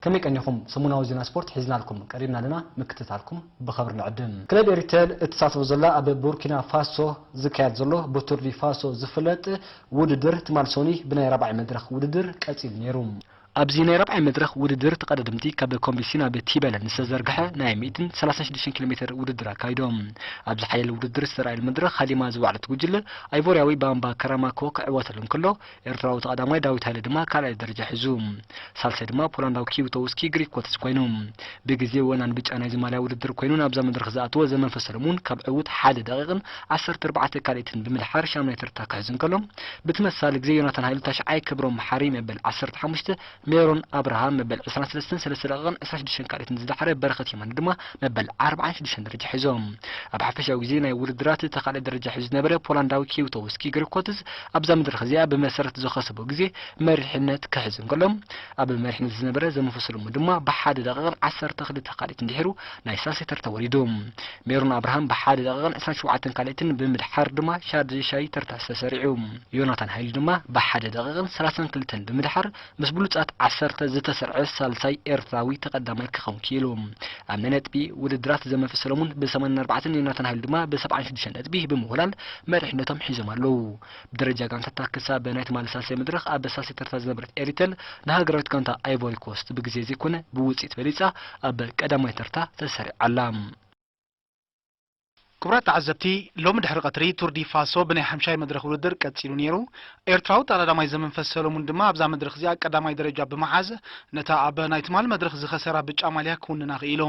ከመይ ቀኒኹም? ሰሙናዊ ዜና ስፖርት ሒዝናልኩም ቀሪብና ኣለና፣ ምክትታልኩም ብኸብሪ ንዕድም። ክለብ ኤሪተል እትሳተፎ ዘላ ኣብ ቡርኪና ፋሶ ዝካየድ ዘሎ ብቱር ዲ ፋሶ ዝፍለጥ ውድድር ትማል ሰኑይ ብናይ ራብዓይ መድረኽ ውድድር ቀጺሉ ነይሩ። ኣብዚ ናይ ራብዓይ መድረኽ ውድድር ተቐዳደምቲ ካብ ኮምቢሲ ናብ ቲበለ ንዝተዘርግሐ ናይ ሚእትን ሰላሳን ሽዱሽተን ኪሎ ሜትር ውድድር ኣካይዶም። ኣብዚ ሓያል ውድድር ዝተረኣየሉ መድረኽ ሃሊማ ዝወዓለት ጉጅለ ኣይቮርያዊ ባምባ ከራማኮ ክዕወተሉ እንከሎ፣ ኤርትራዊ ተቐዳማይ ዳዊት ሃይለ ድማ ካልኣይ ደረጃ ሒዙ። ሳልሳይ ድማ ፖላንዳዊ ኪውቶውስኪ ግሪኮትስ ኮይኑ። ብግዜ ወናን ብጫ ናይዚ ማልያ ውድድር ኮይኑ ናብዛ መድረኽ ዝኣተወ ዘመንፈስ ሰለሙን ካብ ዕዉት ሓደ ደቂቕን ዓሰርተ ኣርባዕተ ካልኢትን ብምድሓር ሻምናይ ተርታ ክሕዝ እንከሎ፣ ብተመሳሳሊ ግዜ ዮናታን ሃይሉ ታሽዓይ፣ ክብሮም መሓሪ መበል ዓሰርተ ሓሙሽተ፣ ሜሮን ኣብርሃም መበል ዕስራን ሰለስተን ሰለስተ ደቂቕን ዕስራን ሽዱሽተን ካልኢትን ዝደሓረ በረኸት የማነ ድማ መበል ኣርባዓን ሽዱሽተን ደረጃ ሒዞም። ኣብ ሓፈሻዊ ግዜ ናይ ውድድራት እቲ ካልኣይ ደረጃ ሒዙ ዝነበረ ፖላንዳዊ ኪውቶውስኪ ግሪኮትስ ኣብዛ መድረኽ እዚኣ ብመሰረት ዝኸሰቦ ግዜ መሪሕነት ክሕዝ እንከሎ፣ ኣብ መሪሕነት ዝነበረ ዘመንፈስ ሰለሙን ድማ ብሓደ ደቂቕን ዓሰርተ ክልተ ካልኢትን ድሒሩ ናይ ሳልሳይ ተርታ ወሪዱ። ሜሮን ኣብርሃም ብሓደ ደቂቕን ዕስራን ሸውዓተን ካልኢትን ብምድሓር ድማ ሻድሻይ ተርታ ተሰሪዑ። ዮናታን ሃይሉ ድማ ብሓደ ደቂቕን ሰላሳን ክልተን ብምድሓር ምስ ብሉጻት ዓሰርተ ዝተሰርዐ ሳልሳይ ኤርትራዊ ተቐዳማይ ክኸውን ክኢሉ። ኣብ ናይ ነጥቢ ውድድራት ዘመንፈስ ሰለሙን ብ ሰማንያን ኣርባዕተን፣ ዮናታን ሃይሉ ድማ ብ ሰብዓን ሽዱሽተን ነጥቢ ብምውህላል መሪሕነቶም ሒዞም ኣለዉ። ብደረጃ ጋንታታት ክሳብ ናይ ትማሊ ሳልሳይ መድረኽ ኣብ ሳልሳይ ተርታ ዝነበረት ኤሪተል፣ ንሃገራዊት ጋንታ ኣይቮሪ ኮስት ብግዜ ዘይኮነ ብውጽኢት በሊጻ ኣብ ቀዳማይ ተርታ ተሰሪዓ ኣላ። ክቡራት ተዓዘብቲ፣ ሎሚ ድሕሪ ቀትሪ ቱር ዲ ፋሶ ብናይ ሓምሻይ መድረኽ ውድድር ቀጺሉ ነይሩ። ኤርትራዊ ተቐዳዳማይ ዘመንፈስ ሰለሙን ድማ ኣብዛ መድረኽ እዚኣ ቀዳማይ ደረጃ ብምሓዝ፣ ነታ ኣብ ናይ ትማሊ መድረኽ ዝኸሰራ ብጫ ማልያ ክውንና ክኢሉ።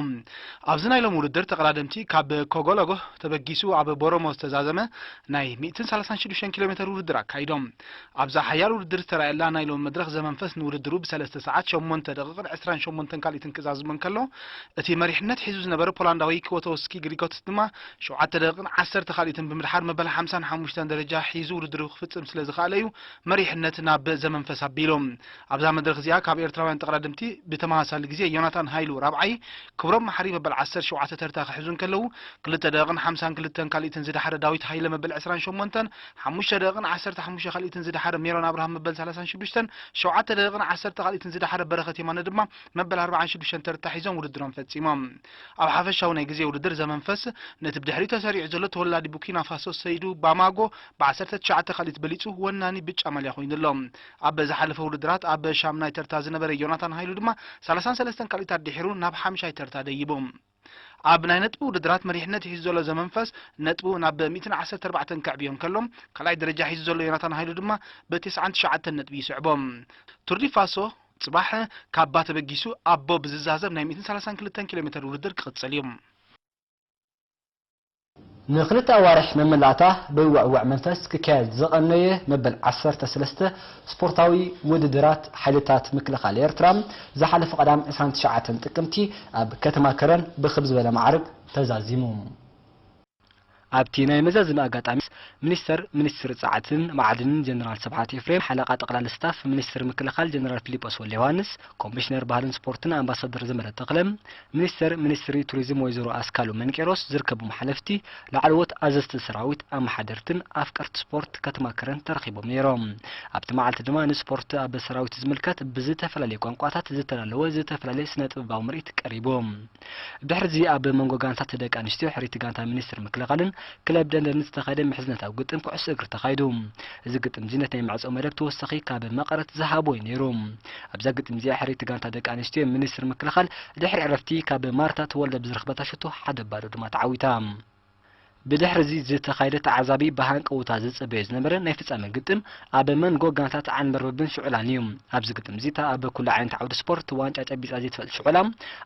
ኣብዚ ናይ ሎሚ ውድድር ተቐዳደምቲ ካብ ኮጎሎጎ ተበጊሱ ኣብ ቦሮሞ ዝተዛዘመ ናይ ሚእትን ሰላሳን ሽዱሽተን ኪሎ ሜትር ውድድር ኣካይዶም። ኣብዛ ሓያል ውድድር ዝተራእየላ ናይ ሎሚ መድረኽ ዘመንፈስ ንውድድሩ ብሰለስተ ሰዓት ሸሞንተ ደቂቕን ዕስራን ሸሞንተን ካልኢትን ክዛዝም እንከሎ፣ እቲ መሪሕነት ሒዙ ዝነበረ ፖላንዳዊ ክወተውስኪ ግሪጎትስ ድማ ሸውዓተ ደቂቕን ዓሰርተ ካልኢትን ብምድሓር መበል ሓምሳን ሓሙሽተን ደረጃ ሒዙ ውድድሩ ክፍጽም ስለ ዝኸኣለ እዩ መሪሕነት ናብ ዘመንፈስ ኣቢሉ። ኣብዛ መድረኽ እዚኣ ካብ ኤርትራውያን ተቐዳደምቲ ብተመሳሳሊ ግዜ ዮናታን ሃይሉ ራብዓይ፣ ክብሮም መሓሪ መበል ዓሰርተ ሸውዓተ ተርታ ክሕዙ እንከለዉ፣ ክልተ ደቂቕን ሓምሳን ክልተን ካልኢትን ዝደሓረ ዳዊት ሃይለ መበል ዕስራን ሸሞንተን፣ ሓሙሽተ ደቂቕን ዓሰርተ ሓሙሽተ ካልኢትን ዝደሓረ ሜሮን ኣብርሃም መበል ሰላሳን ሽዱሽተን፣ ሸውዓተ ደቂቕን ዓሰርተ ካልኢትን ዝደሓረ በረኸት የማነ ድማ መበል ኣርባዓን ሽዱሽተን ተርታ ሒዞም ውድድሮም ፈጺሞም። ኣብ ሓፈሻዊ ናይ ግዜ ውድድር ዘመንፈስ ነቲ ብድሕሪኡ ተሰሪዑ ዘሎ ተወላዲ ቡርኪና ፋሶ ሰይዱ ባማጎ ብ ዓሰርተ ትሽዓተ ካልኢት በሊጹ ወናኒ ብጫ ማልያ ኮይኑ ኣሎ። ኣብ ዝሓለፈ ውድድራት ኣብ ሻምናይ ተርታ ዝነበረ ዮናታን ሃይሉ ድማ ሰላሳን ሰለስተን ካልኢታት ድሒሩ ናብ ሓምሻይ ተርታ ደይቡ። ኣብ ናይ ነጥቢ ውድድራት መሪሕነት ሒዙ ዘሎ ዘመንፈስ ነጥቡ ናብ ሚእትን ዓሰርተ ኣርባዕተን ከዕብዮ እንከሎ፣ ካልኣይ ደረጃ ሒዙ ዘሎ ዮናታን ሃይሉ ድማ ብተስዓን ትሽዓተን ነጥቢ ይስዕቦ። ቱር ዲ ፋሶ ጽባሕ ካብ ባ ተበጊሱ ኣቦ ብዝዛዘም ናይ ሚእትን ሰላሳን ክልተን ኪሎ ሜትር ውድድር ክቕጽል እዩ። ንኽልተ ኣዋርሕ መመላእታ ብውዕውዕ መንፈስ ክካየድ ዝቐነየ መበል ዓሰርተ ሰለስተ ስፖርታዊ ውድድራት ሓይልታት ምክልኻል ኤርትራ ዝሓለፈ ቀዳም ዕስራን ትሽዓተን ጥቅምቲ ኣብ ከተማ ከረን ብኽብ ዝበለ ማዕርግ ተዛዚሙ። ኣብቲ ናይ መዛዘሚ ኣጋጣሚ ሚኒስተር ሚኒስትሪ ጸዓትን ማዕድንን ጀነራል ስብሓት ኤፍሬም፣ ሓለቓ ጠቕላሊ ስታፍ ሚኒስትሪ ምክልኻል ጀነራል ፊሊጶስ ወልደዮሃንስ፣ ኮሚሽነር ባህልን ስፖርትን ኣምባሳደር ዘመረ ተኽለ፣ ሚኒስተር ሚኒስትሪ ቱሪዝም ወይዘሮ ኣስካሉ መንቄሮስ ዝርከቦም ሓለፍቲ ላዕለዎት ኣዘዝቲ ሰራዊት፣ ኣመሓደርትን ኣፍቀርቲ ስፖርት ከተማ ከረን ተረኺቦም ነይሮም። ኣብቲ መዓልቲ ድማ ንስፖርት ኣብ ሰራዊት ዝምልከት ብዝተፈላለየ ቋንቋታት ዝተዳለወ ዝተፈላለየ ስነ ጥበባዊ ምርኢት ቀሪቡ። ድሕሪዚ ኣብ መንጎ ጋንታት ደቂ ኣንስትዮ ሕርይቲ ጋንታ ሚኒስትሪ ምክልኻልን ክለብ ደንደንን ዝተኻየደ ምሕዝነታዊ ግጥም ኩዕሶ እግሪ ተኻይዱ። እዚ ግጥም እዚ ነቲ ናይ ማዕጾ መደብ ተወሳኺ ካብ መቐረት ዝሃቦ እዩ ነይሩ። ኣብዛ ግጥም እዚኣ ሕርይቲ ጋንታ ደቂ ኣንስትዮ ሚኒስትሪ ምክልኻል ድሕሪ ዕረፍቲ ካብ ማርታ ተወልደ ብዝረኽበታ ሸቶ ሓደ ባዶ ድማ ተዓዊታ። ብድሕሪ እዚ ዝተኻየደ ተዓዛቢ ብሃንቀውታ ዝጽበዮ ዝነበረ ናይ ፍጻመ ግጥም ኣብ መንጎ ጋንታት ዓንበርበብን ሽዑላን እዩ። ኣብዚ ግጥም እዚ እታ ኣብ ኩሉ ዓይነት ዓውዲ ስፖርት ዋንጫ ጨቢጻ ዘይትፈልጥ ሽዑላ፣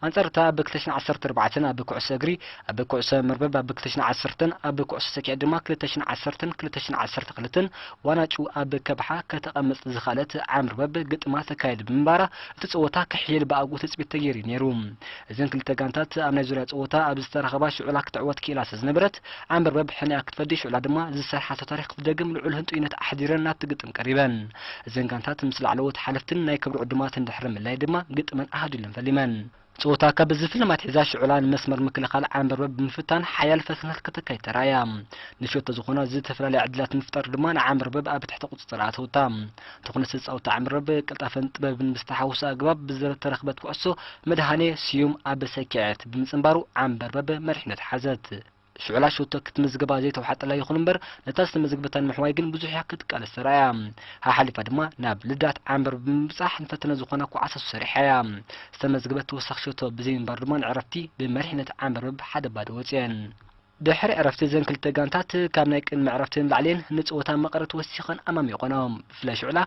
ኣንጻር እታ ኣብ ክልተ ሽሕን ዓሰርተ ኣርባዕተን ኣብ ኩዕሶ እግሪ፣ ኣብ ኩዕሶ መርበብ ኣብ ክልተ ሽሕን ዓሰርተን፣ ኣብ ኩዕሶ ሰኪዐት ድማ ክልተ ሽሕን ዓሰርተን ክልተ ሽሕን ዓሰርተ ክልተን ዋናጩ ኣብ ከብሓ ከተቐምጥ ዝኸኣለት ዓንበርበብ ግጥማ ተካይድ ብምንባራ፣ እቲ ጸወታ ክሕየል ብኣግኡ ትጽቢት ተገይሩ እዩ ነይሩ። እዘን ክልተ ጋንታት ኣብ ናይ ዙርያ ጸወታ ኣብ ዝተራኸባ ሽዑላ ክትዕወት ክኢላ ስለ ዝነበረት፣ ዓንበርበብ ሕንያ ክትፈዲ፣ ሽዑላ ድማ ዝሰርሓቶ ታሪኽ ክትደግም ልዑል ህንጡይነት ኣሕዲረን ናብቲ ግጥም ቀሪበን። እዘን ጋንታት ምስ ላዕለዎት ሓለፍትን ናይ ክብሪ ዕዱማትን ድሕሪ ምልላይ ድማ ግጥመን ኣሃዲለን ፈሊመን። ጸወታ ካብ ዝፍልም ኣትሒዛ ሽዑላ ንመስመር ምክልኻል ዓንበርበብ ብምፍታን ሓያል ፈተነታት ከተካይድ ተራእያ። ንሸቶ ዝኾና ዝተፈላለያ ዕድላት ምፍጣር ድማ ንዓንበርበብ ኣብ ትሕቲ ቁጽጽር ኣተውታ። ተኾነ ተጻወቲ ዓንበርበብ ቅልጣፈን ጥበብን ብዝተሓወሶ ኣግባብ ብዝተረኽበት ኩዕሶ መድሃኔ ስዩም ኣብ ሰኪዐት ብምጽንባሩ ዓንበርበብ መሪሕነት ሓዘት። ሽዑላ ሸቶ ክትምዝግባ ዘይተዋሕጠላ ይኹን እምበር፣ ነታ ዝተመዝግበታ ንምሕዋይ ግን ብዙሕ እያ ክትቃለስ ተራእያ። ሓሓሊፋ ድማ ናብ ልዳት ዓንበርበብ ብምብጻሕ ንፈተነ ዝኾና ኳዕሳሱ ሰሪሓ እያ። ዝተመዝግበት ተወሳኺ ሸቶ ብዘይምንባር ድማ ንዕረፍቲ ብመሪሕነት ዓንበርበብ ሓደ ባዶ ወጽየን። ድሕሪ ዕረፍቲ እዘን ክልተ ጋንታት ካብ ናይ ቅድሚ ዕረፍቲ ንላዕሊ እየን ንጸወታ መቐረት ወሲኸን ኣማሚቖንኦ። ብፍላይ ሽዑላ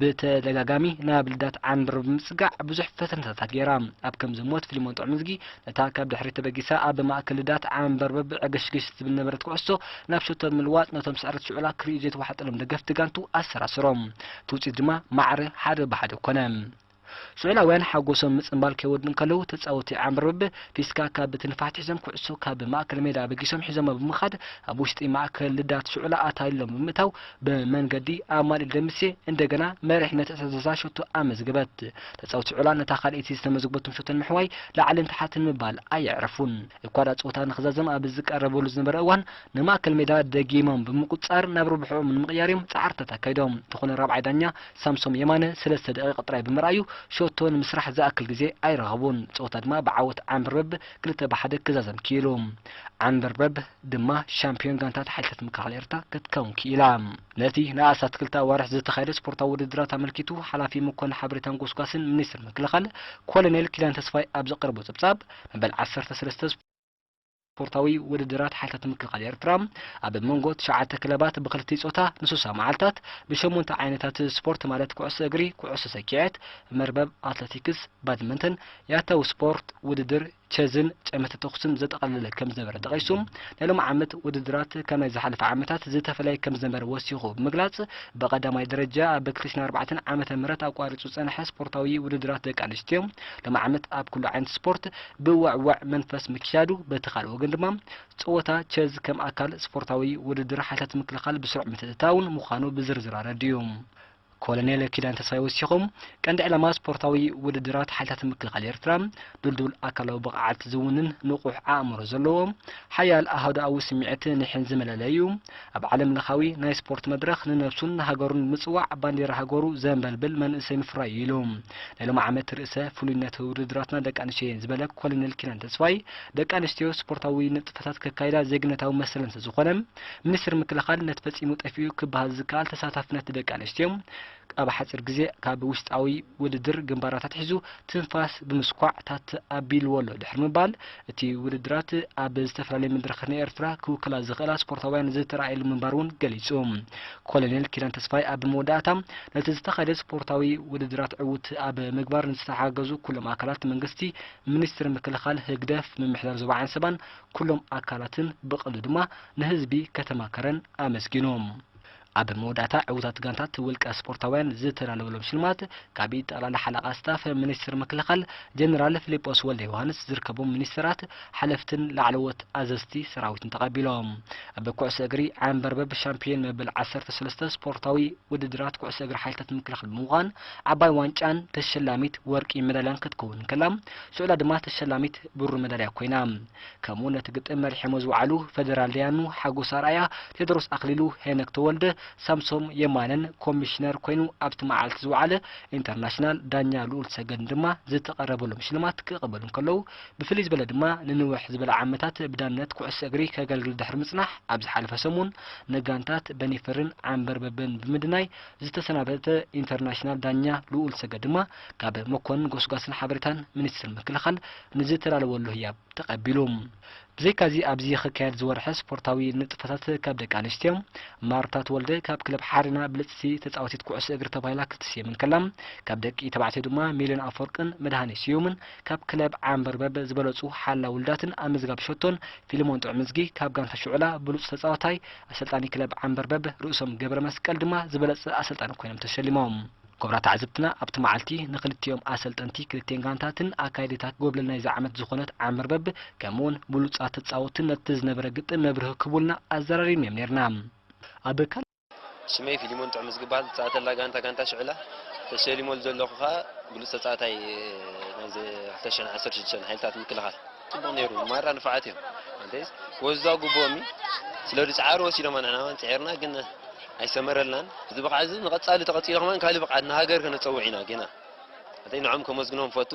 ብተደጋጋሚ ናብ ልዳት ዓንበርበብ ብምጽጋዕ ብዙሕ ፈተነታት ገይራ። ኣብ ከም ዝሞት ፊልሞን ጥዑምዝጊ ነታ ካብ ድሕሪት ተበጊሳ ኣብ ማእከል ልዳት ዓንበርበብ ዕግሽግሽ ትብል ዝነበረት ኩዕሶ ናብ ሸቶ ብምልዋጥ ነቶም ስዕረት ሽዑላ ክርእዩ ዘይተዋሕጠሎም ደገፍቲ ጋንቱ ኣሰራሰሮም። እቲ ውጽኢት ድማ ማዕረ ሓደ ብሓደ ኮነ። ሽዑላውያን ሓጎሶም ምጽንባል ከይወድኡ እንከለዉ፣ ተጻወቲ ዓንበርበብ ፊስካ ካብ ትንፋሕ ኣትሒዞም ኩዕሶ ካብ ማእከል ሜዳ ኣበጊሶም ሒዞማ ብምኻድ ኣብ ውሽጢ ማእከል ልዳት ሽዑላ ኣታሊሎም ብምእታው ብመንገዲ ኣማኑኤል ደምሴ እንደገና መሪሕነት እታ ዘዛ ሸቶ ኣመዝገበት። ተጻወቲ ሽዑላ ነታ ካልኣይቲ ዝተመዝገበቶም ሸቶ ንምሕዋይ ላዕልን ታሕትን ምባል ኣየዕረፉን። እኳ ደኣ ጸወታ ንኽዛዘም ኣብ ዝቀረበሉ ዝነበረ እዋን ንማእከል ሜዳ ደጊሞም ብምቁጽጻር ናብ ረብሕኦም ንምቕያር እዮም ጻዕርታት ኣካይዶም። እንተኾነ ራብዓይ ዳኛ ሳምሶም የማነ ሰለስተ ደቂቕ ጥራይ ብምርኣዩ ሸቶ ንምስራሕ ዝኣክል ግዜ ኣይረኸቡን። ጸወታ ድማ ብዓወት ዓንበርበብ ክልተ ብሓደ ክዛዘም ክኢሉ። ዓንበርበብ ድማ ሻምፒዮን ጋንታት ሓይልታት ምክልኻል ኤርትራ ክትከውን ክኢላ። ነቲ ንኣስታት ክልተ ኣዋርሕ ዝተኻየደ ስፖርታዊ ውድድራት ኣመልኪቱ ሓላፊ መኮንን ሓበሬታን ጎስጓስን ሚኒስትር ምክልኻል ኮሎኔል ኪዳን ተስፋይ ኣብ ዘቕረቦ ጸብጻብ፣ መበል ዓሰርተ ሰለስተ ስፖርታዊ ውድድራት ሓይልታት ምክልኻል ኤርትራ ኣብ መንጎ ትሽዓተ ክለባት ብክልቲኡ ጾታ ንሱሳ መዓልታት ብሸሞንተ ዓይነታት ስፖርት ማለት ኩዕሶ እግሪ፣ ኩዕሶ ሰኪዔት፣ መርበብ፣ ኣትለቲክስ፣ ባድመንተን፣ ያታዊ ስፖርት ውድድር ቸዝን ጨመተ ተኹስን ዘጠቓለለ ከም ዝነበረ ጠቒሱ፣ ናይ ሎሚ ዓመት ውድድራት ካብ ናይ ዝሓለፈ ዓመታት ዝተፈለየ ከም ዝነበረ ወሲኹ ብምግላጽ፣ ብቐዳማይ ደረጃ ኣብ ክልተ ሽሕን ኣርባዕተን ዓመተ ምህረት ኣቋሪጹ ዝጸንሐ ስፖርታዊ ውድድራት ደቂ ኣንስትዮ፣ ሎሚ ዓመት ኣብ ኩሉ ዓይነት ስፖርት ብውዕወዕ መንፈስ ምክያዱ፣ በቲ ካልእ ወገን ድማ ጸወታ ቸዝ ከም ኣካል ስፖርታዊ ውድድር ሓይልታት ምክልኻል ብስሩዕ ምትእትታውን ምዃኑ ብዝርዝር ኣረድኡ። ኮሎኔል ኪዳን ተስፋይ ወሲኾም፣ ቀንዲ ዕላማ ስፖርታዊ ውድድራት ሓይልታት ምክልኻል ኤርትራ ድልዱል ኣካላዊ ብቕዓት ዝውንን ንቑሕ ኣእምሮ ዘለዎ፣ ሓያል ኣሃዱኣዊ ስምዒት ኒሕን ዝመለለ እዩ። ኣብ ዓለም ለኻዊ ናይ ስፖርት መድረኽ ንነብሱን ንሃገሩን ብምጽዋዕ ባንዴራ ሃገሩ ዘንበልብል መንእሰይ ምፍራይ እዩ ኢሉ። ናይ ሎሚ ዓመት ርእሰ ፍሉይነት ውድድራትና ደቂ ኣንስትዮ እየን ዝበለ ኮሎኔል ኪዳን ተስፋይ፣ ደቂ ኣንስትዮ ስፖርታዊ ንጥፈታት ከካይዳ ዜግነታዊ መሰለን ስለዝኾነ፣ ሚኒስትሪ ምክልኻል ነቲ ፈጺሙ ጠፊኡ ክበሃል ዝከኣል ተሳታፍነት ደቂ ኣንስትዮ ኣብ ሓጺር ግዜ ካብ ውሽጣዊ ውድድር ግንባራት ኣትሒዙ ትንፋስ ብምስኳዕ ታት ኣቢልዎ ኣሎ ድሕሪ ምባል፣ እቲ ውድድራት ኣብ ዝተፈላለዩ መድረኻት ናይ ኤርትራ ክውክላ ዝኽእላ ስፖርታውያን ዝተረኣየሉ ምንባሩ እውን ገሊጹ። ኮሎኔል ኪዳን ተስፋይ ኣብ መወዳእታ፣ ነቲ ዝተኻየደ ስፖርታዊ ውድድራት ዕዉት ኣብ ምግባር ንዝተሓገዙ ኩሎም ኣካላት መንግስቲ፣ ሚኒስትሪ ምክልኻል፣ ህግደፍ፣ ምምሕዳር ዞባ ዓንሰባን ኩሎም ኣካላትን ብቐንዱ ድማ ንህዝቢ ከተማ ከረን ኣመስጊኑ። ኣብ መወዳእታ ዕዉታት ጋንታት ውልቀ ስፖርታውያን ዝተላለወሎም ሽልማት ካብ ጠቕላላ ሓለቓ ስታፍ ሚኒስትሪ ምክልኻል ጀነራል ፊሊጶስ ወልደ ዮሃንስ ዝርከቦም ሚኒስትራት፣ ሓለፍትን ላዕለዎት ኣዘዝቲ ሰራዊትን ተቐቢሎም። ኣብ ኩዕሶ እግሪ ዓንበርበብ ሻምፒዮን መበል ዓሰርተ ሰለስተ ስፖርታዊ ውድድራት ኩዕሶ እግሪ ሓይልታት ምክልኻል ብምዃን ዓባይ ዋንጫን ተሸላሚት ወርቂ መዳልያን ክትከውን እንከላ፣ ሽዑላ ድማ ተሸላሚት ብሩር መዳልያ ኮይና። ከምኡ ነቲ ግጥም መሪሖሞ ዝወዓሉ ፈደራል ደያኑ ሓጎስ ኣርኣያ፣ ቴድሮስ ኣኽሊሉ፣ ሄኖክ ተወልደ፣ ሳምሶም የማነን ኮሚሽነር ኮይኑ ኣብቲ መዓልቲ ዝወዓለ ኢንተርናሽናል ዳኛ ልኡል ሰገድን ድማ ዝተቐረበሎም ሽልማት ክቕበሉ እንከለዉ፣ ብፍልይ ዝበለ ድማ ንንውሕ ዝበለ ዓመታት ብዳንነት ኩዕሶ እግሪ ከገልግል ድሕሪ ምጽናሕ፣ ኣብ ዝሓለፈ ሰሙን ንጋንታት በኒፍርን ዓንበርበብን ብምድናይ ዝተሰናበተ ኢንተርናሽናል ዳኛ ልኡል ሰገድ ድማ ካብ መኮንን ጎስጓስን ሓበሬታን ሚኒስትሪ ምክልኻል ንዝተላለወሉ ህያብ ተቐቢሉ። ብዘይካዚ ኣብዚ ክካየድ ዝወርሐ ስፖርታዊ ንጥፈታት ካብ ደቂ ኣንስትዮ፣ ማርታ ተወልደ ካብ ክለብ ሓሪና ብልጽቲ ተጻዋቲት ኩዕሶ እግሪ ተባሂላ ክትስየም እንከላ፣ ካብ ደቂ ተባዕትዮ ድማ ሚልዮን ኣፈወርቅን መድሃኔ ስዩምን ካብ ክለብ ዓንበርበብ ዝበለጹ ሓላ ውልዳትን ኣመዝጋቢ ሸቶን፣ ፊልሞን ጥዑምዝጊ ካብ ጋንታ ሽዑላ ብሉጽ ተጻዋታይ፣ ኣሰልጣኒ ክለብ ዓንበርበብ ርእሶም ገብረመስቀል ድማ ዝበለጸ ኣሰልጣኒ ኮይኖም ተሸሊሞም። ክቡራት ተዓዘብትና፣ ኣብቲ መዓልቲ ንክልቲኦም ኣሰልጠንቲ ክልቲኤን ጋንታትን ኣካየዲታት ጎብለል ናይዚ ዓመት ዝኾነት ዓንበርበብ፣ ከምኡውን ብሉጻት ተጻወትን ነቲ ዝነበረ ግጥም መብርሂ ክህቡልና ኣዘራሪብናዮም ነይርና። ኣብ ካልእ ስመይ ፊሊሞን ጥዑም ዝግባል ዝጻወተላ ጋንታ፣ ጋንታ ሽዕላ። ተሸሊመሉ ዘለኹ ኸኣ ብሉጽ ተጻዋታይ ናይዚ ክልተ ሽሕን ዓሰርተ ሽዱሽተን ሓይልታት ምክልኻል። ጽቡቕ ነይሩ። ማራ ንፉዓት እዮም። እንተይስ ወዛ ግቡኦም እዩ። ስለ ዝጸዓሩ ወሲዶማ፣ ንሕና እውን ጽዒርና፣ ግን ኣይሰመረልናን። እዚ ብቕዓት እዚ ንቐጻሊ ተቐጺሉ ከማን ካልእ ብቕዓት ንሃገር ከነጸውዕ ኢና ጌና። እንተይ ንዖም ከመስግኖም ፈቱ።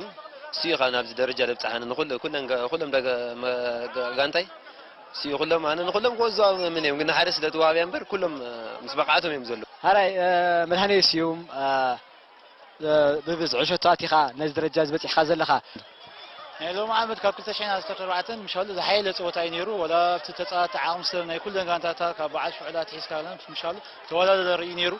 እሱ እዩ ኸኣ ናብዚ ደረጃ ዘብጽሓኒ። ንኹለ-፣ ኩለን ጋ-፣ ኩሎም ደገ-፣ መ-፣ ጋ-፣ ጋንታይ እሱ እዩ። ኩሎም ኣነ ንኹሎም ክወዝዋ ምን እዮም፣ ግን ሓደ ስለ ተዋህብያ እምበር ኩሎም፣ እ፣ ምስ ብቕዓቶም እዮም ዘለዉ። ሓራይ፣ እ፣ መድሃኔ ስዩም፣ እ፣ እ፣ ብብዝሒ ሸቶ ኣቲኻ ነዚ ደረጃ እዚ በጺሕካ ዘለኻ። ናይ ሎሚ ዓመት ካብ ክልተ ሽሕን ዓሰርተ ኣርባዕተን ምሻሉ ዝሓየለ ጸወታ እዩ ነይሩ። ወላ ኣብቲ ተጻዋቲ ዓቕሚ ሰብ ናይ ኩለን ጋንታታት ካብ በዓል ሽዑላ ኣትሒዝካ ምሻሉ ተወዳዳሪ እዩ ነይሩ።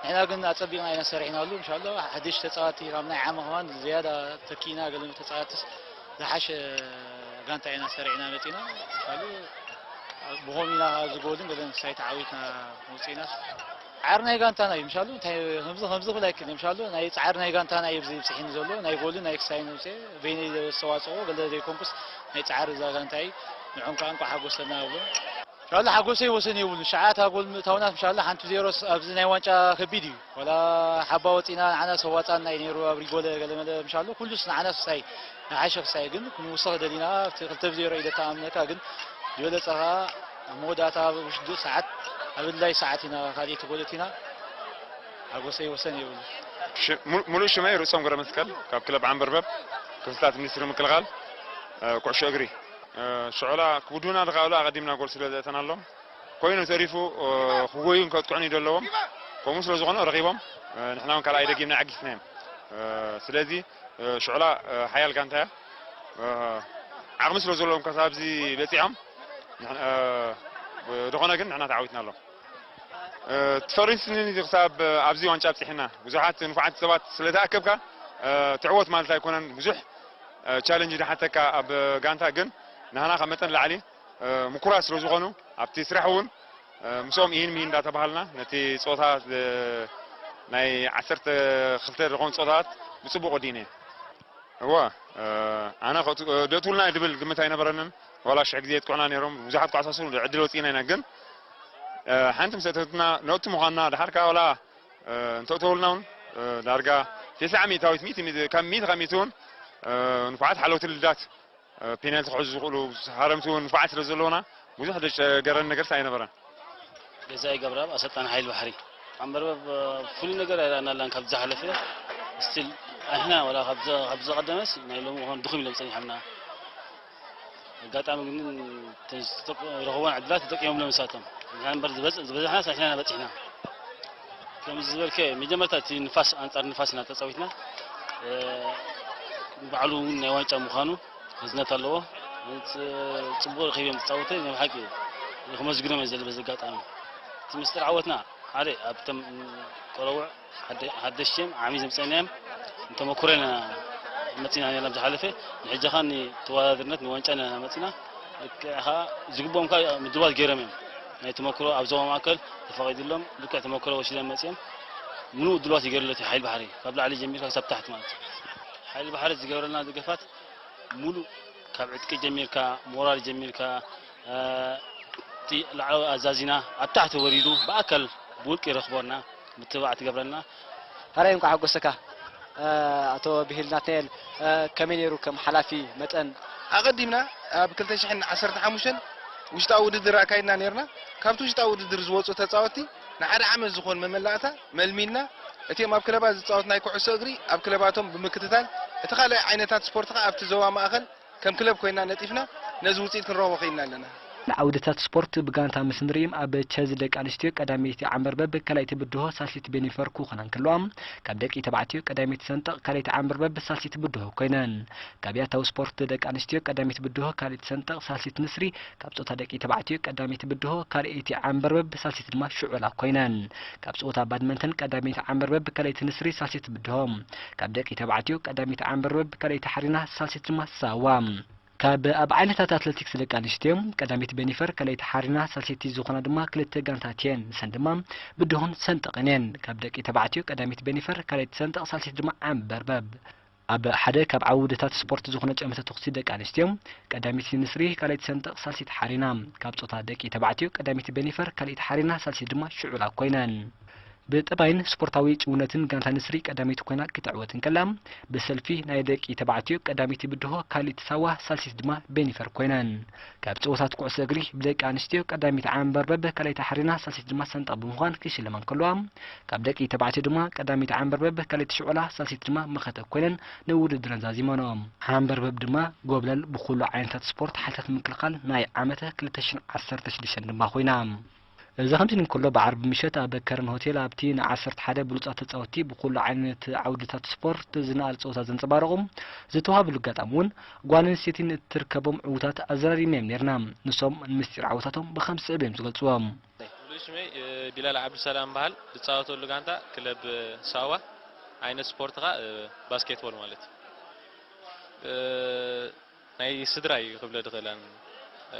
ንሕና ግን ኣጸቢቕና ኢና ሰሪሕናሉ። ምሻሉ ሓድሽ ተጻዋቲ ካብ ናይ ዓሚ ከማን ዝያዳ ተኪእና ገለ ተጻዋትስ ዝሓሸ ጋንታ ኢና ሰሪዕና መጺና። ምሻሉ ብኸምኡ ኢና ኣብዚ ጎልን ገለን ክሳይ ተዓዊትና ወጺእና። ጻዕሪ ናይ ጋንታና እዩ። ምሻሉ እንታይ ከምዚ፣ ከምዚ ክብል ኣይክእልን። ምሻሉ ናይ ጻዕሪ ናይ ጋንታና እዩ ኣብዚ ብጽሒኒ ዘሎ። ናይ ጎልን ናይ ክሳይን ውጽኤ በይነይ ዘስተዋጽኦ ገለ ዘይኮንኩስ ናይ ጻዕሪ እዛ ጋንታ እዩ። ንዕኦም ከዓ እንቋዕ ሓጎሰና እብሎም። ምሻሉ ሓጎሰይ ወሰን የብሉን። ሸዓታ ጎል ምእታውናት ምሻሉ ሓንቲ ዜሮ ስ-፣ ኣብዚ ናይ ዋንጫ ከቢድ እዩ። ወላ ሓባ ወጺና ንዓና ሰዋጻና እዩ ነይሩ። ኣብ ሪጎለ ገለ መለ ምሻሉ ኩሉስ ንዓና ክሳይ ንሓሸ ክሳይ ግን ክንውስኽ ደሊና ኣብቲ ክልተ ብዜሮ ኢለ ተኣምነካ ግን ዝበለጸ ኸኣ ኣብ መወዳእታ ኣብ ውሽጡ ሰዓት ኣብ ኣድላይ ሰዓት ኢና ካልኣይቲ ጎል ኣእቲና። ሓጎሰይ ወሰን የብሉ። ሽ-፣ ሙሉ-፣ ሙሉእ ሽመይ ርእሶም ገብረመስቀል ካብ ክለብ ዓንበርበብ ክፍልታት ሚኒስትሪ ምክልኻል፣ እ፣ ኩዕሾ እግሪ። እ፣ ሽዑላ ክውድኡና ዝኸኣሉ ኣቐዲምና ጎል ስለ ዘእተናሎም ኮይኑ ተሪፉ፣ እ፣ ክጎዩን ከጥቅዑን እዩ ዘለዎም። ከምኡ ስለ ዝኾነ ረኺቦም፣ እ፣ ንሕና እውን ካልኣይ ደጊምና ዓጊስናዮም። እ፣ ስለዚ፣ እ፣ ሽዑላ፣ እ፣ ሓያል ጋንታ እያ። እ፣ ዓቕሚ ስለ ዘለዎም ክሳብ ኣብዚ በጺሖም፣ ንሕና፣ እ፣ ዝኾነ ግን ንሕና ተዓዊትና ኣለዎም። እ፣ ትፈሪስኒ ክሳብ ኣብዚ ዋንጫ ኣብጺሕና። ብዙሓት ንፉዓት ሰባት ስለ ተኣከብካ፣ እ፣ ትዕወት ማለት ኣይኮነን። ብዙሕ፣ እ፣ ቻለንጅ ዝሓተካ ኣብ ጋንታ ግን ንህና ካብ መጠን ላዕሊ፣ እ፣ ምኩራት ስለ ዝኾኑ ኣብቲ ስራሕ እውን፣ እ፣ ምስኦም ኢሂን ሚሂን እንዳተባሃልና ነቲ ጾታ፣ እ፣ ናይ ዓሰርተ ክልተ ዝኾኑ ጾታታት ብጽቡቕ ወዲእና እየ። እወ፣ እ፣ ኣነ ከእቱ-፣ እ፣ ደእትውልና ድብል ግምት ኣይነበረንን። ዋላ ሽሕ ግዜ የጥቅዑና ነይሮም። ብዙሓት ኳዕሳሱ ዕድል ወጺእና ኢና። ግን፣ እ፣ ሓንቲ ምስ ኣተትና ነእቱ ምዃንና፣ ድሓር ከኣ ዋላ፣ እ፣ እንተእተውልና እውን፣ እ፣ ዳርጋ ተስዓ ሚእታዊት፣ ሚእቲ፣ ሚእቲ፣ ካብ ሚእቲ ካብ ሚእቲ እውን፣ እ፣ ንፉዓት ሓለውቲ ልዳት፣ እ፣ ፔናልቲ ክሕዙ ዝኽእሉ ሃረምቲ እውን ንፉዓት ስለ ዘለውና፣ ብዙሕ ዘጨገረን ነገርስ ኣይነበረን። ገዛኢ ገብረኣብ፣ ኣሰልጣኒ ሓይሊ ባሕሪ። ኣንበርበብ ፍሉይ ነገር ኣይረኣናላን ካብ ዝሓለፈ። ስቲል ኣሕና ዋላ ካብ ዘ-፣ ካብ ዝቐደመስ ናይ ሎሚ እዋን ድኹም ኢሎም ጸኒሖምና። ኣጋጣሚ ግን ተዝ-፣ ተጠቅ-፣ ረኽቦን ዕድላት ተጠቂሞምሎም ንሳቶም። ንሕና እምበር ዝበዝ-፣ ዝበዛሕናስ ኣሕና ኢና በጺሕና። ከምዚ ዝበልከ መጀመርታ እቲ ንፋስ፣ ኣንጻር ንፋስ ኢና ተጻዊትና። እ፣ ባዕሉ እውን ናይ ዋንጫ ምዃኑ ህዝነት ኣለዎ። ፅ-፣ ጽቡቕ ረኺቦም ተጻወተ ናይ ብሓቂ ክመስግኖም እየ ዝደሊ በዚ ኣጋጣሚ። እቲ ምስጢር ዓወትና ሓደ ኣብቶም ቆረውዕ ሓደ-፣ ሓደሽቲ እዮም፣ ዓሚ ዘምጸእና እዮም። ንተመኩሮ ኢና መጺና ነርና ብዝሓለፈ። ንሕጂ ኸኣ ንተወዳዳርነት ንዋንጫ ኢና መጺና። ልክዕ ኸኣ ዝግብኦም ከኣ ምድባት ገይሮም እዮም። ናይ ተመኩሮ ኣብ ዞባ ማእከል ተፈቒድሎም ልክዕ ተመኩሮ ወሲዶም መጺኦም። ምሉእ ድልዋት ይገርለት ሓይሊ ባሕሪ ካብ ላዕሊ ጀሚርካ ክሳብ ታሕቲ ማለት እዩ። ሓይሊ ባሕሪ ዝገብረልና ደገፋት ሙሉእ ካብ ዕጥቂ ጀሚርካ፣ ሞራል ጀሚርካ፣ እ፣ እቲ ላዕለዋይ ኣዛዚና ኣብ ታሕቲ ወሪዱ ብኣካል ብውልቂ ይረኽበና፣ ምትብባዕ ትገብረና። ሃራይ እንኳዕ ሓጎሰካ። እ፣ ኣቶ ብሂል ናትናኤል፣ እ፣ ከመይ ነይሩ ከም ሓላፊ መጠን? ኣቐዲምና ኣብ ክልተ ሽሕን ዓሰርተ ሓሙሽተን ውሽጣዊ ውድድር ኣካይድና ነይርና። ካብቲ ውሽጣዊ ውድድር ዝወፁ ተፃወትቲ ንሓደ ዓመት ዝኾን መመላእታ መልሚልና፣ እቲኦም ኣብ ክለባት ዝፃወቱ ናይ ኩዕሶ እግሪ ኣብ ክለባቶም ብምክትታል፣ እቲ ካልኣይ ዓይነታት ስፖርት ኸዓ ኣብቲ ዞባ ማእኸል ከም ክለብ ኮይና ነጢፍና ነዚ ውፅኢት ክንረኽቦ ኽኢልና ኣለና። ዓውድታት ስፖርት ብጋንታ ምስ ንርእም ኣብ ቸዝ ደቂ ኣንስትዮ ቀዳመይቲ ዓንበርበብ ካልኣይቲ ብድሆ ሳልሲት ቤኒፈር ክኾና እንከለዋ፣ ካብ ደቂ ተባዕትዮ ቀዳመይቲ ሰንጠቕ ካልኣይቲ ዓንበርበብ ሳልሲት ብድሆ ኮይነን። ካብ ያታዊ ስፖርት ደቂ ኣንስትዮ ቀዳመይቲ ብድሆ ካልኣይቲ ሰንጠቕ ሳልሲት ንስሪ፣ ካብ ጾታ ደቂ ተባዕትዮ ቀዳመይቲ ብድሆ ካልኣይቲ ዓንበርበብ ሳልሲት ድማ ሽዑላ ኮይነን። ካብ ጸወታ ባድመንተን ቀዳመይቲ ዓንበርበብ ካልኣይቲ ንስሪ ሳልሲት ብድሆ፣ ካብ ደቂ ተባዕትዮ ቀዳመይቲ ዓንበርበብ ካልኣይቲ ሓሪና ሳልሲት ድማ ሳዋ። ካብ ኣብ ዓይነታት ኣትሌቲክስ ደቂ ኣንስትዮ ቀዳመይቲ ቤኒፈር ካልኣይቲ ሓሪና ሳልሰይቲ ዝኾና ድማ ክልተ ጋንታት እየን። ንሰን ድማ ብድሆን ሰንጠቕን እየን። ካብ ደቂ ተባዕትዮ ቀዳመይቲ ቤኒፈር ካልኣይቲ ሰንጠቕ ሳልሰይቲ ድማ ዓንበርበብ። ኣብ ሓደ ካብ ዓውድታት ስፖርት ዝኾነ ጨመተ ተኹሲ ደቂ ኣንስትዮ ቀዳመይቲ ንስሪ ካልኣይቲ ሰንጠቕ ሳልሰይቲ ሓሪና። ካብ ጾታ ደቂ ተባዕትዮ ቀዳመይቲ ቤኒፈር ካልኣይቲ ሓሪና ሳልሰይቲ ድማ ሽዑላ ኮይነን። ብጠባይን ስፖርታዊ ጭውነትን ጋንታ ንስሪ ቀዳመይቲ ኮይና ክትዕወት እንከላ፣ ብሰልፊ ናይ ደቂ ተባዕትዮ ቀዳመይቲ ብድሆ፣ ካልእቲ ሳዋ፣ ሳልሲት ድማ ቤኒፈር ኮይነን። ካብ ጸወታት ኩዕሶ እግሪ ብደቂ ኣንስትዮ ቀዳመይቲ ዓንበርበብ፣ ካልኣይቲ ሓሪና፣ ሳልሲት ድማ ሰንጣ ብምዃን ክሽለማ እንከለዋ፣ ካብ ደቂ ተባዕትዮ ድማ ቀዳመይቲ ዓንበርበብ፣ ካልኣይቲ ሽዑላ፣ ሳልሲት ድማ መኸተ ኮይነን ንውድድረን ዛዚመንኦ። ዓንበርበብ ድማ ጎብለል ብኹሉ ዓይነታት ስፖርት ሓይልታት ምክልኻል ናይ ዓመተ ክልተ ሽሕን ዓሰርተ ሽዱሽተን ድማ ኮይና። እዚ ከምዚ ኢሉ እንከሎ፣ ብዓርቢ ምሸት ኣብ ከረን ሆቴል ኣብቲ ንዓሰርተ ሓደ ብሉጻት ተጻወትቲ ብኹሉ ዓይነት ዓውድታት ስፖርት ዝነኣድ ጸወታ ዘንጸባረቑ ዝተዋህበሉ ኣጋጣሚ እውን፣ ጓል ኣንስተይቲ ንእትርከቦም ዕዉታት ኣዘራሪብናዮም ነይርና። ንሶም ምስጢር ዓወታቶም ብኸምዚ ስዕብ እዮም ዝገልጽዎ። ሙሉእ ሽመይ፣ እ፣ ቢላል ዓብዱሰላም በሃል። ዝጻወተሉ ጋንታ ክለብ፣ እ፣ ሳዋ፣ ዓይነት ስፖርት ኸኣ፣ እ፣ ባስኬትቦል ማለት እዩ። እ፣ ናይ ስድራ እዩ ክብለ ድኽእል ኣነ። እ፣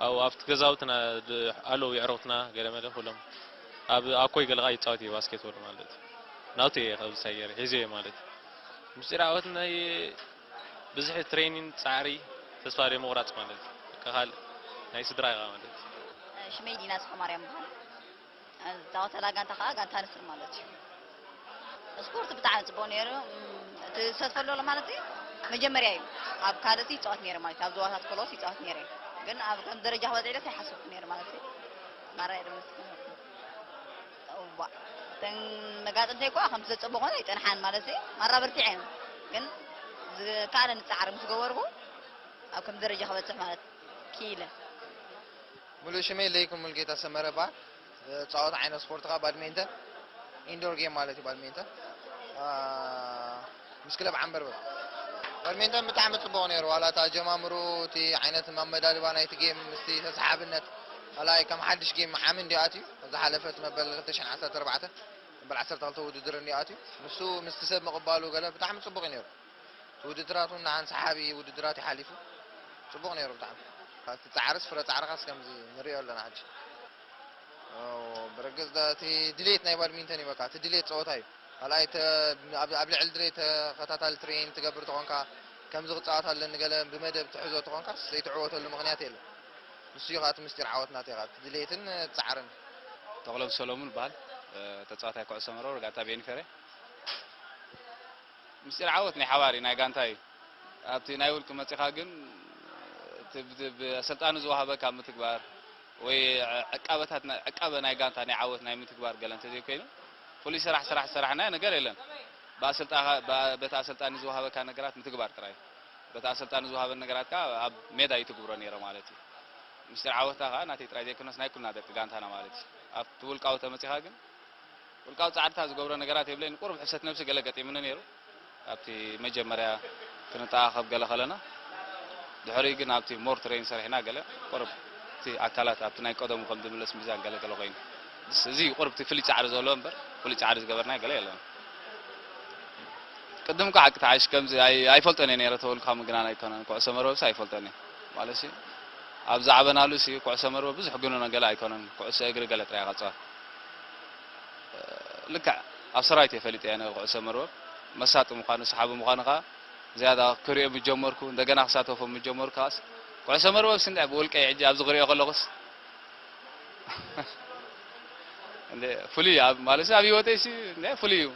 ኣብኡ ኣብቲ ገዛውትና ድ-፣ ኣለዉ የዕሩኽትና ገለመለ ኩሎም። ኣብ ኣኮይ ገለ ኸኣ ይጻወት እዩ ባስኬትቦል ማለት እዩ። ናቱ እየ ካብዚ ሳይ ገይረ ሒዘዮ ማለት እዩ። ምስጢር ዓወት ናይ ብዙሕ ትሬኒንግ፣ ጻዕሪ፣ ተስፋ ዘይምቑራጽ ማለት እዩ። በቃ ካልእ ናይ ስድራ ኢኻ ማለት እዩ። ሽመይ ዲና ተስፋማርያም ይበሃል። ዝጻወተላ ጋንታ ከኣ ጋንታ ንስር ማለት እዩ። ስፖርት ብጣዕሚ ጽቡቕ ነይሩ። እም፣ እቲ ዝሰትፈሉ ዘሎ ማለት እዩ፣ መጀመርያ እዩ። ኣብ ካልእ ይጻወት ነይረ ማለት እዩ። ኣብ ዞባታት ኮሎስ ይጻወት ነይረ። ግን ኣብ ከም ደረጃ ክበጽሕ ኢለ ኣይሓሰብኩ ነይረ ማለት እዩ። ማራ የደመስግን። እዋ፣ እተን መጋጥምተይ እኳ ከምቲ ዘጸበኾን ኣይጸንሓን ማለት እዩ። ማራ በርቲዐ እየ። ግን ዝከኣለኒ ጻዕሪ ምስ ገበርኩ ኣብ ከም ደረጃ ክበጽሕ ማለት ክኢለ። ሙሉእ ሽመይ ለይኩን ሙልጌታ ሰመረ እበሃል። ዝጻወት ዓይነት ስፖርት ከኣ ባድሜንተን፣ ኢንዶር ጌም ማለት እዩ ባድሜንተን። አ፣ ምስ ክለብ ዓንበርበር። ባድሜንተን ብጣዕሚ ጽቡቕ ነይሩ። ዋላ እቲ ኣጀማምሩ፣ እቲ ዓይነት ኣመዳድባ ናይቲ ጌም፣ ምስቲ ተሰሓብነት፣ ዋላ ከም ሓድሽ ጌም ዓሚ እንድዩ ኣትዩ። ኣብ ዝሓለፈ እቲ መበል ክልተ ሽሕን ዓሰርተ ኣርባዕተ፣ መበል ዓሰርተ ክልተ ውድድር እንድዩ ኣትዩ። ንሱ ምስቲ ሰብ ምቕባሉ ገለ ብጣዕሚ ጽቡቕ እዩ ነይሩ። እቲ ውድድራት እውን ንዓን ሰሓቢ ውድድራት እዩ ሓሊፉ። ጽቡቕ ነይሩ ብጣዕሚ። እቲ ጻዕርስ ፍረ ጻዕርኻስ ከምዚ ንሪኦ ኣለና ሕጂ። ኦ፣ ብርግጽ ዳ-፣ እቲ ድሌት ናይ ባድሚንተን እዩ በቃ። እቲ ድሌት ጸወታ እዩ። ካልኣይ ተ-፣ ኣብ፣ ኣብ ልዕሊ ድሌት ተኸታታሊ ትሬን ትገብር ተኾንካ፣ ከምዚ ክጻወት ኣለኒ ገለ ብመደብ ትሕዞ ተኾንካስ ዘይትዕወተሉ ምኽንያት የለን። ንሱ እዩ ከኣ እቲ ምስጢር ዓወት ናተይ ከኣ። እቲ ድሌትን ጻዕርን። ተኽሎም ሰሎሙን ይበሃል። እ፣ ተጻዋታይ ኩዕሶ መርበብ ጋንታ ቤኒፈር እየ። ምስጢር ዓወት ናይ ሓባር እዩ፣ ናይ ጋንታ እዩ። ኣብቲ ናይ ውልቂ መጺኻ ግን፣ እቲ ብ-፣ ብ-፣ ኣሰልጣኒ ዝወሃበካ ምትግባር ወይ ዕቃበታት ናይ፣ ዕቃበ ናይ ጋንታ ናይ ዓወት ናይ ምትግባር ገለ እንተዘይኮይኑ፣ ፍሉይ ስራሕ፣ ስራሕ ዝሰራሕናዮ ነገር የለን። ብኣሰልጣ-፣ ብ-፣ በቲ ኣሰልጣኒ ዝወሃበካ ነገራት ምትግባር ጥራይ። በቲ ኣሰልጣኒ ዝወሃበን ነገራት ከኣ ኣብ ሜዳ ይትግብሮ ነይረ ማለት እዩ። ምስጢር ዓወትና ከኣ ናተይ ጥራይ ዘይኮነስ ናይ ኩልና ደቂ ጋንታና ማለት እዩ። ኣብቲ ውልቃዊ ተመጺኻ ግን፣ ውልቃዊ ጻዕርታት ዝገብሮ ነገራት የብለይን። ቁሩብ ሕሰት ነብሲ ገለ ገጢሙኒ ነይሩ። ኣብቲ መጀመርያ ክንተኣኻኸብ ገለ ከለና፣ ድሕሪኡ ግን ኣብቲ ሞር ትሬን ሰሪሕና ገለ ቁሩብ እቲ ኣካላት ኣብቲ ናይ ቀደሙ ከም ዝምለስ ሚዛን ገለ ገለ ኮይኑ። እዚ ቁሩብ እቲ ፍሉይ ጻዕሪ ዘሎ እምበር፣ ፍሉይ ጻዕሪ ዝገበርና ገለ የለን። ቅድም እኮ ሓቂ ተሓይሽ ከምዚ ኣይ-፣ ኣይፈልጦን እየ ነይረ ተበልኩ ካብ ምግናን ኣይኮነን። ኩዕሶ መርበብሲ ኣይፈልጦን እየ። ማለት ሲ፣ ኣብ ዝዓበናሉ ሲ፣ ኩዕሶ መርበብ ብዙሕ ግኑኖ ገለ ኣይኮነን። ኩዕሶ እግሪ ገለ ጥራይ እየ ዝጻወት። ልክዕ ኣብ ሰራዊት እየ ፈሊጠ እየ ነዚ ኩዕሶ መርበብ። መሳጢ ምዃኑ፣ ሰሓቢ ምዃኑ ከኣ ዝያዳ ክሪኦ ምስ ጀመርኩ፣ እንደገና ክሳተፎ ምስ ጀመርኩ ከኣስ፣ ኩዕሶ መርበብ ሲ እንታይ ብውልቀይ ሕጂ ኣብዚ ክሪኦ ከለኹስ፣ እንደ ፍሉይ ኣብ፣ ማለት ሲ ኣብ ህይወተይ ሲ፣ እንደ ፍሉይ እዩ።